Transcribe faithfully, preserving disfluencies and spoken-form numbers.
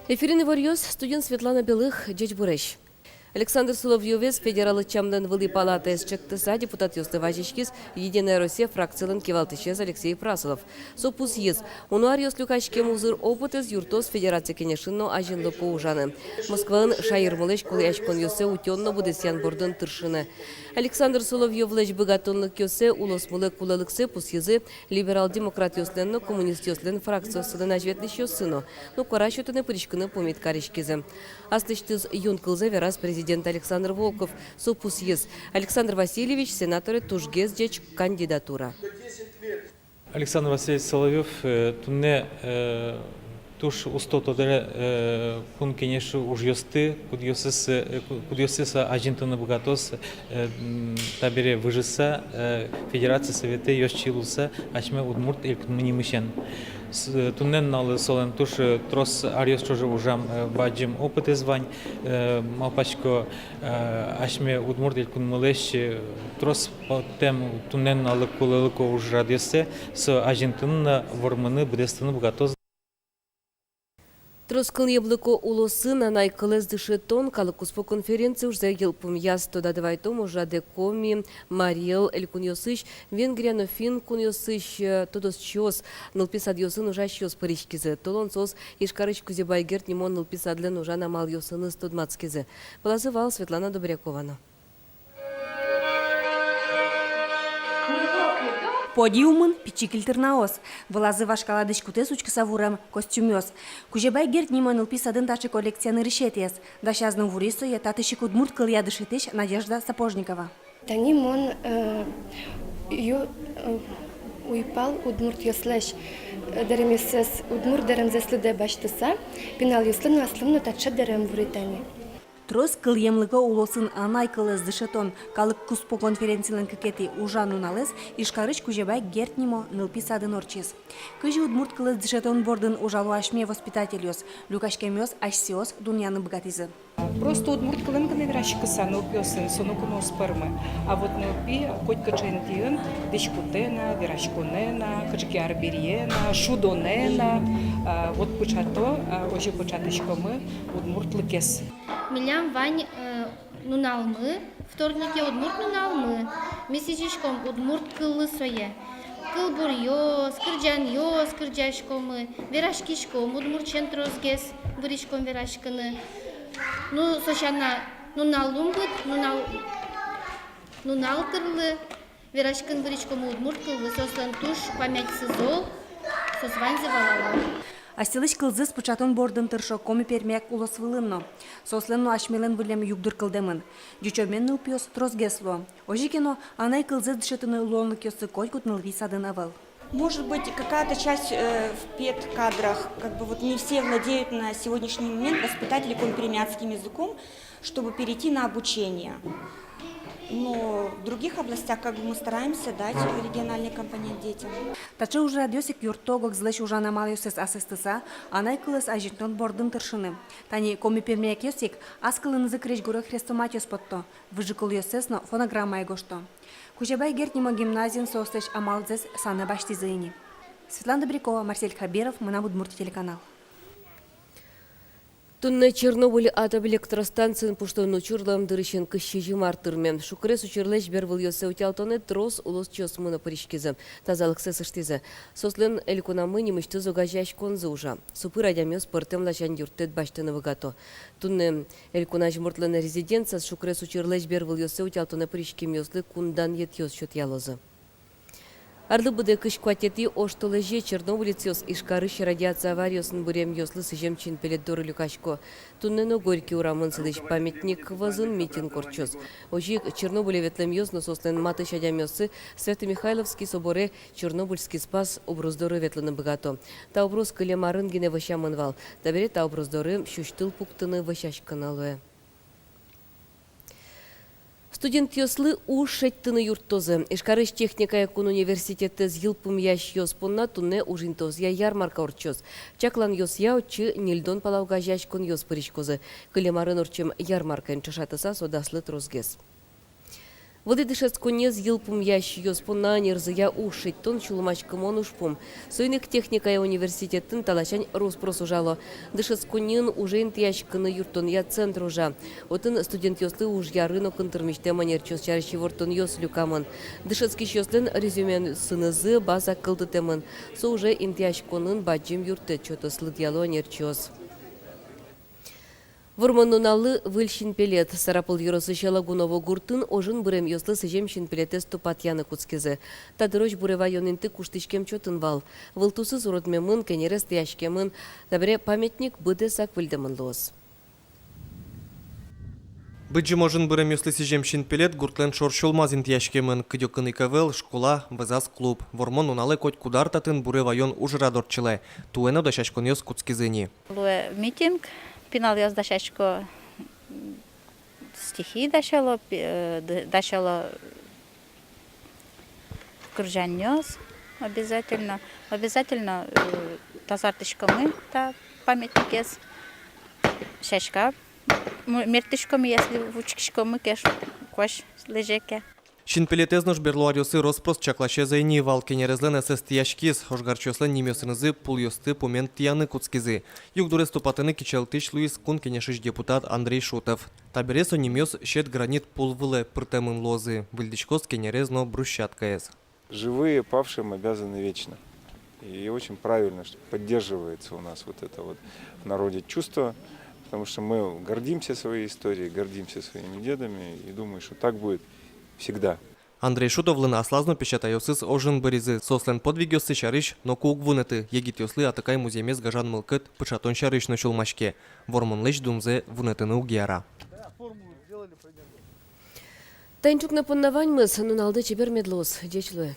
Эфирын иворъёс, студиын Светлана Белых. Ӟечбуресь! Александр Соловьёвез федерал ӧтчамлэн вылӥ палатаез ӵектыса депутатъёслы вазиськиз «Единая Россия» фракцилэн кивалтӥсез Алексей Фрасолов. Со пусйиз, уно аръёс люкаськем узыр опытэз юрттоз Федерация Кенешын но азинлыко ужаны. Москваын шаермылэсь кулэяськонъёссэ утён но быдэсъян бордын тыршыны. Александр Соловьёвлэсь быгатонлыкъёссэ, улосмылы кулэлыксэ пусйизы либерал-демократъёслэн но коммунистъёслэн фракциоссылэн азьветлӥсьёссы но. Но куара сётыны, пыриськыны пумит кариськизы. Аслэсьтыз юн кылзэ вераз президент Александр Волков. Со пусйиз, Александр Васильевич Сенаторе тужгес ӟеч кандидатура. Александр Васильевич Соловьёв, э, туннэ, э, туж усто тодэ, э, Кун Кенешлы ужъёсты, кудъёсыз, э, ку-, кудъёсыз азинтыны быгатоз, э, м, табере выжыса, э, Федерация Советэ ёзчи луыса асьме Удмурт Элькунмы нимысен. С-, э, туннэ нуналлы солэн туж, э, трос аръёс ӵоже ужам, э, бадӟым опытэз вань, э, малпасько, э, асьме Удмурт Элькунмылэсь, э, трос потэм туннэ нуналлы кулэлыко ужрадъёссэ со азинтыны но вормыны, быдэстыны быгатоз. Трос кылъемлыко улосын анай кылэз дышетон калык куспо конференция ужзэ йылпумъяз. Тодады вайытом, ужраде Коми, Марий Эл элькунъёсысь, Венгрия но финн кунъёсысь, э, тодосчиос, нылпи садъёсын ужасьёс пыриськизы. Толон соос Ижкарысь Кузебай Герд нимо нылпи садлэн ужан амалъёсыныз тодматскизы. Пӧлазы вал Светлана Добрякова но. Подиумын пичи кильтырнаос, вылазы вашкала дӥськутэз учкыса вурем костюмъёс. Кузебай Герд нимо нылпи садын таӵе коллекция нырысетӥез. Дасяз но вуриз сое татысь ик удмурт кылъя дышетӥсь Надежда Сапожникова. Тани мон, э, ю-, э, уйпал удмуртъёслэсь, э, дэремъёссэс, удмурт дэремзэс лыдэ басьтыса, пиналъёслы но аслым но таӵе дэрем вурӥ тани. Трос кылъемлыко улосын анай кылэз дышетон калык куспо конференцилэн кыкетӥ ужан нуналэз Ижкарысь Кузебай Герд нимо нылпи садын ортчиз. Кызьы удмурт кылэз дышетон бордын ужало асьме воспитательёс, люкаськемъёс асьсэос дунъяны быгатӥзы. Просто удмурт кылын гинэ вераськыса нылпиосын, со ноку но уз пӧрмы. А вот нылпи котькыӵе интыын дӥськутэ на, вераськонэ на, кыӵе ке арбериен на, шудонэн на, а, вот пыӵато, а, озьы пыӵатӥськомы удмуртлыкез. Милям вань, э, нуналмы, вторнике удмурт нуналмы. Ми сӥзиськом удмурт кыллы сое. Кылбуръёс, кырӟанъёс кырӟаськомы, вераськиськом удмуртэн тросгес, выриськом вераськыны. Ну, со сяна, нунал лумбыт, нунал, нунал тырлы вераськыны выриськом удмурт кыллы, соослэн туж памятьсы зол, соос ваньзы валало. Асьсэлэсь кылзэс пыӵатон бордын тыршо коми-пермяк улосвылын но. Соослэн но асьмелэн выллем югдур кылдэмын. Ӟучомен нылпиос тросгес луо. Озьы ке но, анай кылзэс дышетыны луонлыкъёссы котькуд нылпи садын ӧвӧл. Может быть, какая-то часть, э, в педкадрах, как бы вот не все владеют на сегодняшний момент воспитатели коми-пермяцким языком, чтобы перейти на обучение. Но в других областях как бы мы стараемся дать региональный компонент детям. Таӵе ужрадъёс ик юртто ог-огзылэсь ужан амалъёссэс асэстыса, анай кылэз азинтон бордын тыршыны. Тани коми-пермякъёс ик ас кылынызы крезьгуро хрестоматьёс потто, выжыкылъёссэс но фонограммае гожто. Кузебай Герд нимо гимназиын соослэсь амалзэс санэ басьтӥзы ини. Светлана Добрякова, Марсель Хабиров, «Мынам Удмуртие» телеканал. Туннэ Чернобыль атом электростанциын пуштон учыр луэм дырысен кызь сизьым ар тырме. Шукрес учырлэсь бервылъёссэ утялтонэ трос улосчиосмы но пыриськизы, тазалыксэс ыштӥзы. Соослэн элькунамы нимысьтыз огазеяськонзы ужа. Со пыр адямиос пӧртэм ласянь юрттэт басьтыны быгато. Туннэ элькун азьмуртлэн резиденцияз шукрес учырлэсь бервылъёссэ утялтонэ пыриськемъёслы кун данъетъёс сётъялозы. Арлы быдэ кызь куатетӥ оштолэзе чернобылецъёс Ижкарысь радиация авариосын быръемъёслы сӥзем чинпелет доры люкасько. Туннэ но Горький урамын сылӥсь памятник вӧзын митинг ортчоз. Озьы ик Чернобыле ветлэмъёс но соослэн матысь адямиоссы Свято-Михайловский соборе Чернобыльский Спас образ доры ветлыны быгато. Та образ кылем арын гинэ вӧсямын вал. Табере та образ доры сюсьтыл пуктыны вӧсяськыны луэ. Студентъёслы уж шедьтыны юрттозы. Ижкарысь техникая кун университетэз йылпумъясьёс понна туннэ ужинтозъя ярмарка ортчоз. Чакланъёсъя, отчы ньыльдон пала огазеяськонъёс пыриськозы. Кылем арын ортчем ярмаркаен ӵошатыса, со даслы тросгес. Вылӥ дышетсконниез йылпумъясьёс понна ӧнерзыя уж шедьтон, сюлмаськымон ужпум. Соин ик техникая университетын та ласянь рос-прос ужало. Дышетсконниын уже интыяськыны юрттонъя центр ужа. Отын студентъёслы ужъярын окын тырмисьтэм ӧнерчиос сярысь ивортонъёс люкамын. Дышетскисьёслэн резюмеосынызы база кылдытэмын. Со уже интыяськонын бадӟым юрттэт сётоз, лыдъяло ӧнерчиос. Вормон нуналлы выль синпелет. Сарапул ёросысь Лагуново гуртын ожын быремъёслы сӥзем синпелетэз тупатъяны кутскизы. Та дырозь Буре ваён инты куштӥськем чотын вал. Вылтусыз уродмемын, кенерез тӥяськемын. Табере памятник быдэсак выльдэмын луоз. Быдӟым ожын быремъёслы сӥзем синпелет гуртлэн шор сюлмаз интыяськемын. Кыдёкын ик ӧвӧл школа, вӧзаз клуб. Вормон нуналэ котькуд ар татын Буре ваён ужрад ортчылэ. Туэ но дасяськонъёс кутскизы ни. Луэ митинг, пиналъёс дасясько, стихи дасяло, пи-, э, д-, дасяло кырӟанъёс обязательно, обязательно, э, тазартӥськомы та памятникез, сяська м-, мерттӥськомы, если учкиськомы ке, ш-, куазь лэзе ке. Синпелетэз нош берло аръёсы рос-прос чакласез ӧй ни вал, кенерезлэн ӧсэз тӥяськиз, ожгарчиослэн нимъёсынызы пулъёсты пумен тӥяны кутскизы. Югдурез тупатыны кичӧлтӥсь луиз Кун Кенешысь депутат Андрей Шутов. Табере со нимъёс сьӧд гранит пул вылэ пыртэмын луозы, выльдӥськоз кенерез но брусчаткаез. Живые павшим обязаны вечно. И очень правильно, что поддерживается у нас вот это вот в народе чувство, потому что мы гордимся своей историей, гордимся своими дедами, и думаю, что так будет всегда. Андрей Шутовлэн аслаз но песятайёсыз ожын быризы, соослэн подвигъёссы сярысь ноку уг вунэты. Егитъёслы атыкай музъемез гажан мылкыд пыӵатон сярысь но сюлмаське. Вормонлэсь дунзэ вунэтыны уг яра. Тани ӵукна понна ваньмыз. Нуналды чебер мед луоз. Ӟеч луэ.